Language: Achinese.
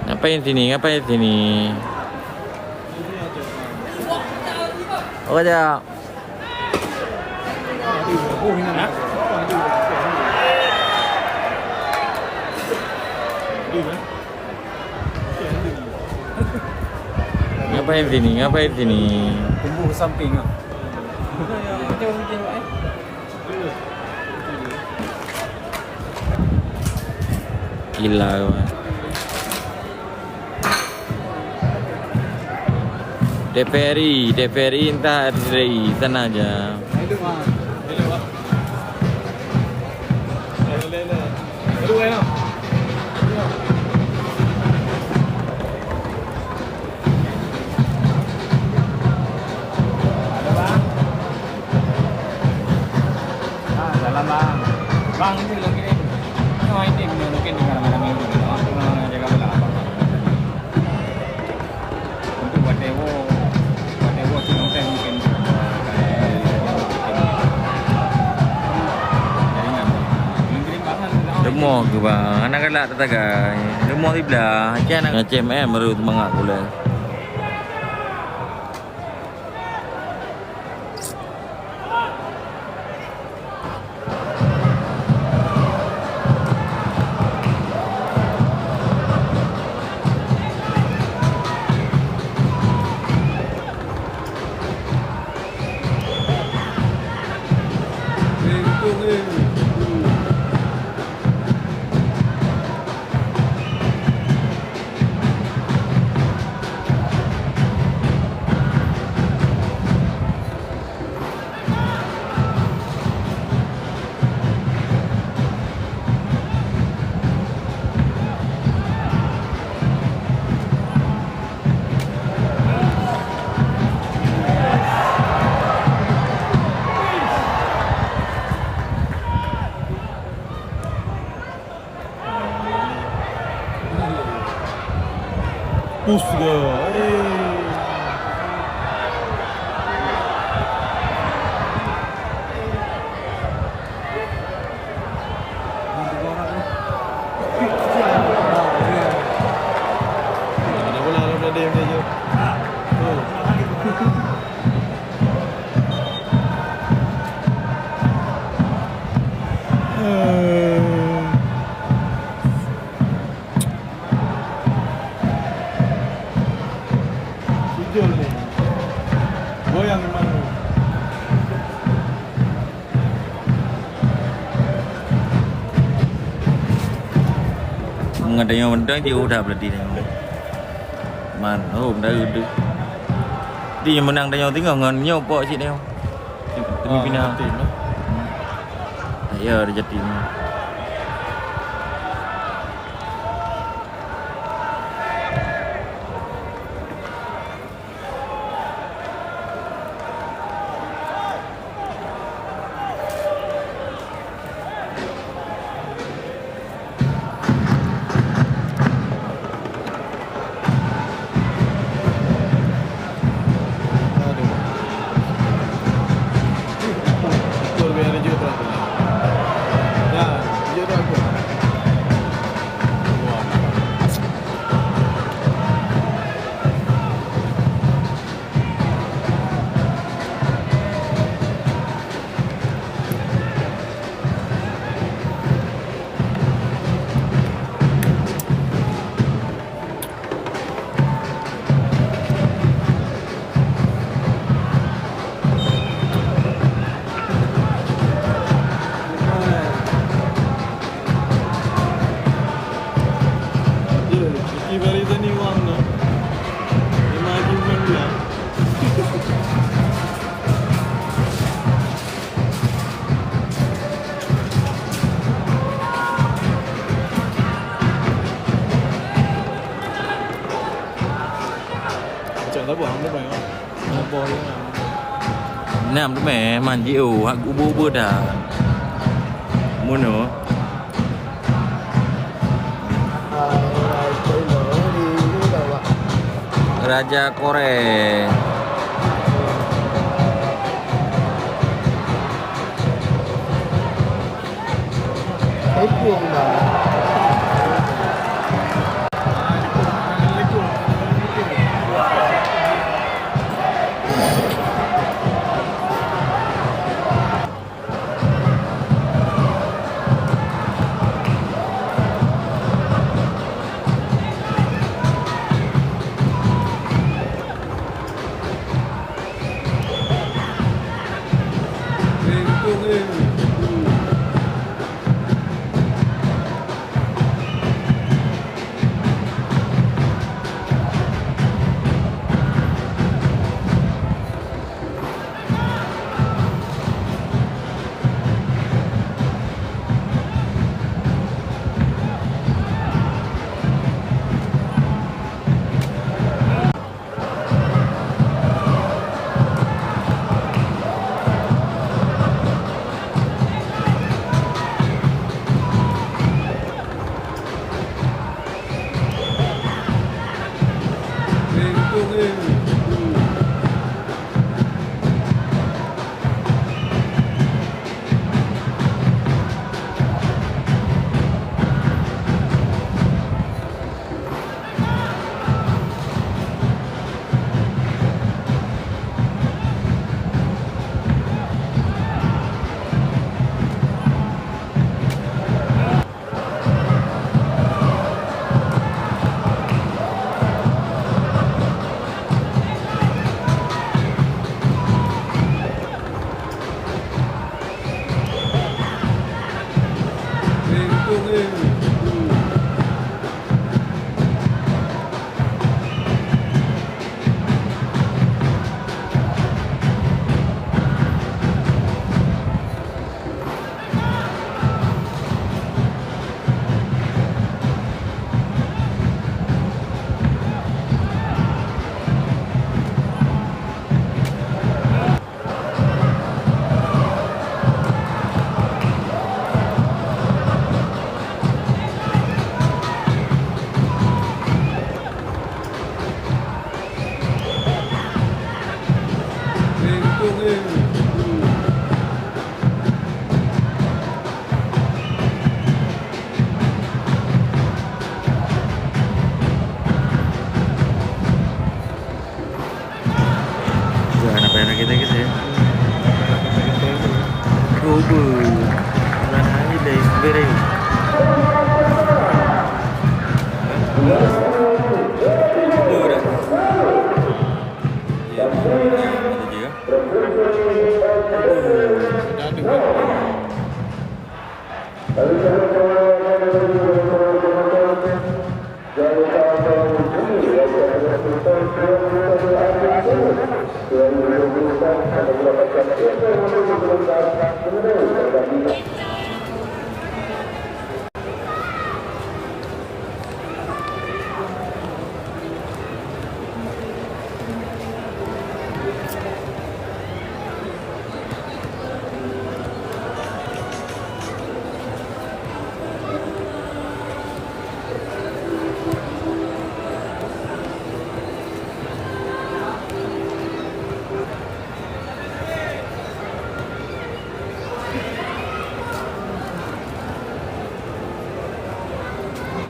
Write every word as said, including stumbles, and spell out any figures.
Ngapain sini? Ngapain sini? Apa aja? Ngapain sini? Ngapain sini? Tumbuh samping ah. Gila. TVRI, TVRI entah RRI, sana aja. Ah, salam, Bang. Bang, itu lagi ni. Nyoe ini mungkin dengan ramai-ramai dulu, no? Cuma jaga bola, Bang. Untuk buat dewo, buat dewo cuma mungkin, eh, dari jaringan. Belum kirim, Bang, kan? Demoh ke, Bang? Anak galak tatagai. Demoh siblah. Macam anak C M M baru semangat pula. Pus ke. Aduh. Ada bola dalam dada dia je. Oh. Eh. Sujul ni. Goyang iman tu. Ngadang nyang mantong jih udah berarti ni. Man, oh, dah udah. Di yang menang dah nyawa tengok ngan nyawa pok cik dia. Demi Ah, pina. Tim lah. Hmm. Ya, ada jadi ni. Aduh. Gol biar dia jujur terakhir. Ya, jujur terakhir. Wah. Iki bari tani wang na. Lima ribu enam belas. Cak sabar, hang depan, ah. Sabar je, ah. Nam tu meh, man jiôh, hak ubu-ubu dah. Muno. Raja Koré.